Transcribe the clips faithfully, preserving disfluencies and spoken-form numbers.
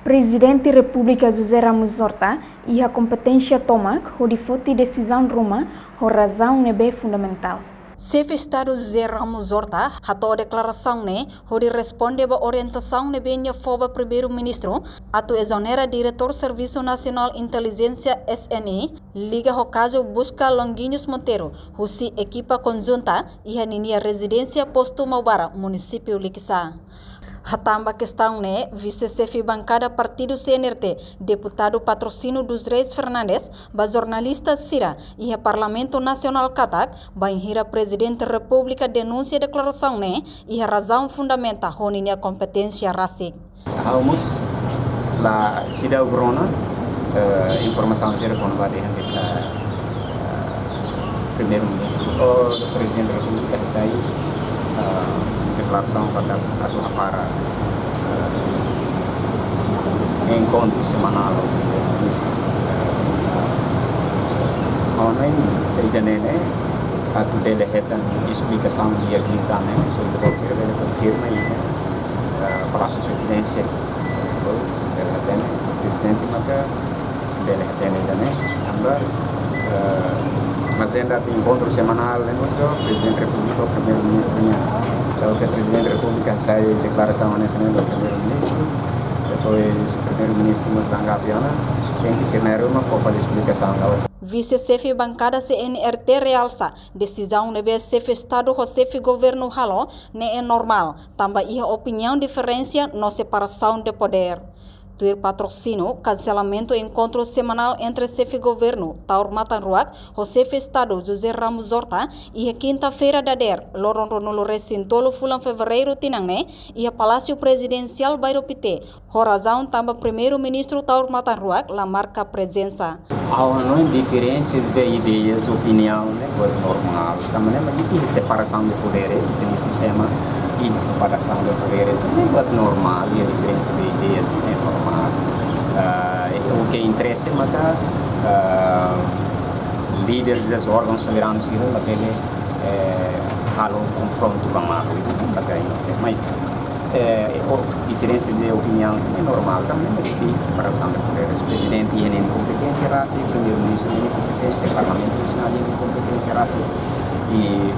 Prezidente Repúblika José Ramos Horta iha kompeténsia tomak hodi foti desizaun ruma ho razaun ne'ebé fundamentál. Xefe Estadu José Ramos Horta hato'o deklarasaun ne'e hodi responde ba orientasaun ne'ebé nia fó ba Primeiru-Ministru atu ezonera Diretór Servisu Nasionál Intelijénsia S N I liga ho kazu buska Longuinhos Monteiro husi ekipa konjunta iha ninia rezidénsia Postu Maubara, Munisípiu Likisá. Hatán ba kestaun ne'e, Vise-Xefe Bankada Partidu C N R T, Deputadu Patrocínio dos Reis Fernandes, ba jornalista sira iha Parlamentu Nasionál katak, bainhira Prezidente Repúblika denunsia deklarasaun ne'e iha razaun fundamenta ho ninia kompeténsia rasik. Ha'u mós la seidauk rona, eh, informasaun sira kona-ba dehan katak, eh, Primeiru-Ministru ou Prezidente Repúblika hasai, eh, deklarasaun katak atu hapara, eh, enkontru semanál ho Primeiru-Ministru. Eh, ha'u hanoin ida-ne'e ne'e atu bele hetan esplikasaun di'ak liután ne'e, so ita-boot sira bele konfirma iha, eh, Palásiu Prezidénsia. Bele hatene, so Prezidente maka bele hatene ida-ne'e, tanba, eh, ajenda atu enkontru semanál ne'e mós Prezidente Repúblika ho Primeiru-Ministru nian. Entaun, se Prezidente Repúblika hasai deklarasaun hanesan ne'e ba Primeiru-Ministru, depois Primeiru-Ministru mós tanggapi ona, tenke sira na'in-rua mak fó fali esplikasaun ba. Vise-Xefe Bankada C N R T realsa desizaun ne'ebé Xefe Estadu ho Xefe Governu halo ne'e normál, tanba iha opiniaun diferensa no separasaun de podér. Tuir Patrocínio, kanselamentu enkontru semanál entre Xefe Governu Taur Matan Ruak ho Xefe Estadu José Ramos Horta iha kinta-feira dadeer, loron ruanulu-resin-tolu fulan Fevereiru tinan ne'e, iha Palásiu Prezidensiál Bairro Pité, ho razaun tanba Primeiru-Ministru Taur Matan Ruak la marka prezensa. Ha'u hanoin diferensas de ideias, opiniaun ne'e buat normál. Tanba ne'e mak iha separasaun de poderes, iha sistema, iha separasaun de poderes ne'e buat normál, iha diferensa de ideias ne'e normál. Ah, o que interesa maka, ah, líderes dos órgãos soberanu sira labele, eh, halo konfrontu ba malu, ita-boot bele hatene. Mas, eh, o, diferensa de opiniaun ne'e normál, tanba ne'e iha separasaun de poderes. Prezidente iha ninia kompeténsia rasik, Primeiru-Ministru iha ninia kompeténsia, Parlamentu Nasionál iha ninia kompeténsia rasik, i,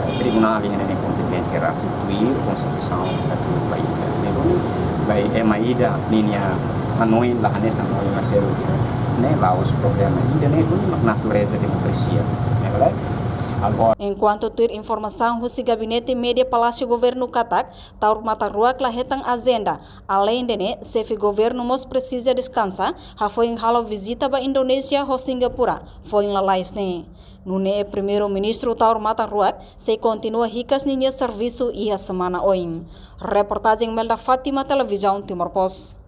eh, Tribunál iha ninia kompeténsia rasik, tuir Konstituisaun atu ba ida. Ne'e duni, ba ema ida ninia hanoin la hanesan hanoin ema seluk, ne'e la'ós problema. Ida-ne'e duni mak natureza demokrasia, ne'e bele. Agora, enkuantu tuir informasaun husi Gabinete Média Palásiu Governu katak, Taur Matan Ruak la hetan ajenda. Aleinde ne'e, Xefe Governu mós presiza deskansa, hafoin halo vizita ba Indonézia ho Singapura, foin lalais ne'e. Nune'e Primeiru-Ministru Taur Matan Ruak sei kontinua hikas ninia servisu iha semana oin. Reportajen Melda Fátima, Televizaun Timor Post.